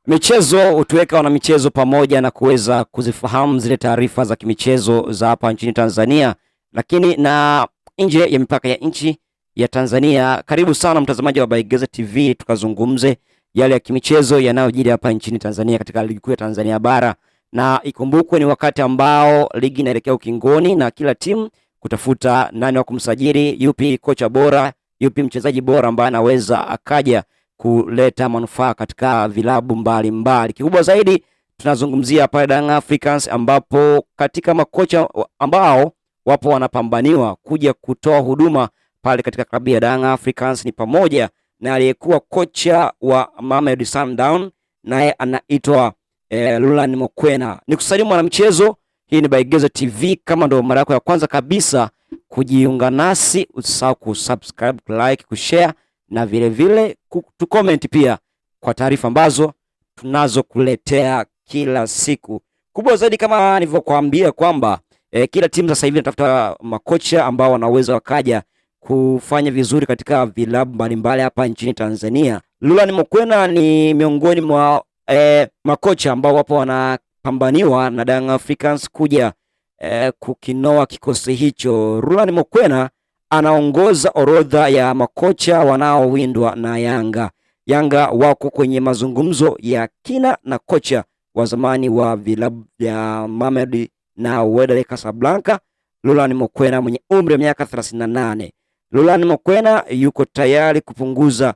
Michezo hutuweka wanamichezo pamoja na kuweza kuzifahamu zile taarifa za kimichezo za hapa nchini Tanzania, lakini na nje ya mipaka ya nchi ya Tanzania. Karibu sana mtazamaji wa Baigeza TV, tukazungumze yale ya kimichezo yanayojiri hapa nchini Tanzania katika ligi kuu ya Tanzania bara, na ikumbukwe ni wakati ambao ligi inaelekea ukingoni na kila timu kutafuta nani wa kumsajili, yupi kocha bora, yupi mchezaji bora ambaye anaweza akaja kuleta manufaa katika vilabu mbalimbali. Kikubwa zaidi tunazungumzia pale Young Africans, ambapo katika makocha ambao wapo wanapambaniwa kuja kutoa huduma pale katika klabu ya Young Africans ni pamoja na aliyekuwa kocha wa Mamelodi Sundowns, naye anaitwa Rulani Mokwena. Nikusalimu mwanamichezo, hii ni Baigeza TV. Kama ndo mara yako ya kwanza kabisa kujiunga nasi, usisahau kusubscribe, like, kushare na vile vile kutucomment pia kwa taarifa ambazo tunazokuletea kila siku. Kubwa zaidi kama nilivyokuambia kwamba kila timu sasa hivi inatafuta makocha ambao wanaweza wakaja kufanya vizuri katika vilabu mbalimbali hapa nchini Tanzania. Rulani Mokwena ni miongoni mwa makocha ambao wapo wanapambaniwa na Young Africans kuja kukinoa kikosi hicho. Rulani Mokwena anaongoza orodha ya makocha wanaowindwa na Yanga. Yanga wako kwenye mazungumzo ya kina na kocha wa zamani wa vilabu vya Mamelodi na Wydad Casablanca, Rulani Mokwena mwenye umri wa miaka 38. Rulani Mokwena yuko tayari kupunguza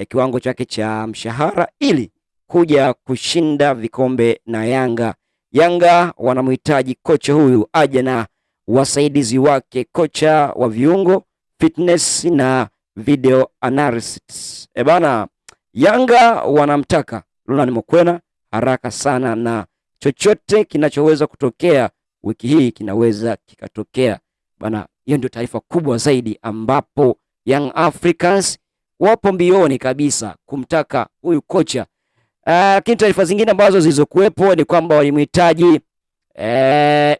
kiwango chake cha mshahara ili kuja kushinda vikombe na Yanga. Yanga wanamhitaji kocha huyu aje na wasaidizi wake, kocha wa viungo, fitness na video analysis. E bana, Yanga wanamtaka Rulani Mokwena haraka sana, na chochote kinachoweza kutokea wiki hii kinaweza kikatokea bana. Hiyo ndio taarifa kubwa zaidi, ambapo Young Africans wapo mbioni kabisa kumtaka huyu kocha. Lakini taarifa zingine ambazo zilizokuwepo ni kwamba walimhitaji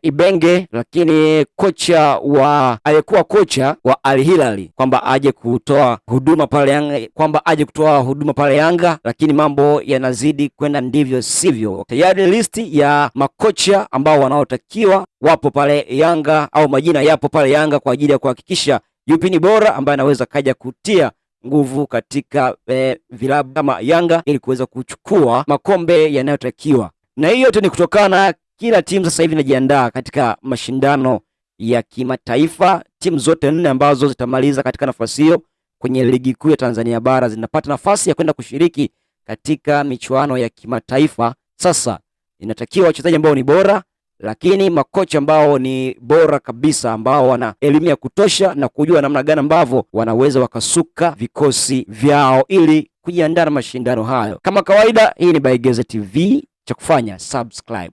Ibenge, lakini kocha wa aliyekuwa kocha wa Al Hilal kwamba aje kutoa huduma pale Yanga, kwamba aje kutoa huduma pale Yanga, lakini mambo yanazidi kwenda ndivyo sivyo. Tayari listi ya makocha ambao wanaotakiwa wapo pale Yanga au majina yapo pale Yanga kwa ajili ya kuhakikisha yupi ni bora ambaye anaweza kaja kutia nguvu katika vilabu kama Yanga ili kuweza kuchukua makombe yanayotakiwa, na hiyo yote ni kutokana kila timu sasa hivi inajiandaa katika mashindano ya kimataifa. Timu zote nne ambazo zitamaliza katika nafasi hiyo kwenye ligi kuu ya Tanzania bara zinapata nafasi ya kwenda kushiriki katika michuano ya kimataifa. Sasa inatakiwa wachezaji ambao ni bora, lakini makocha ambao ni bora kabisa, ambao wana elimu ya kutosha na kujua namna gani ambavyo wanaweza wakasuka vikosi vyao ili kujiandaa na mashindano hayo. Kama kawaida, hii ni Baigeza TV, cha kufanya subscribe.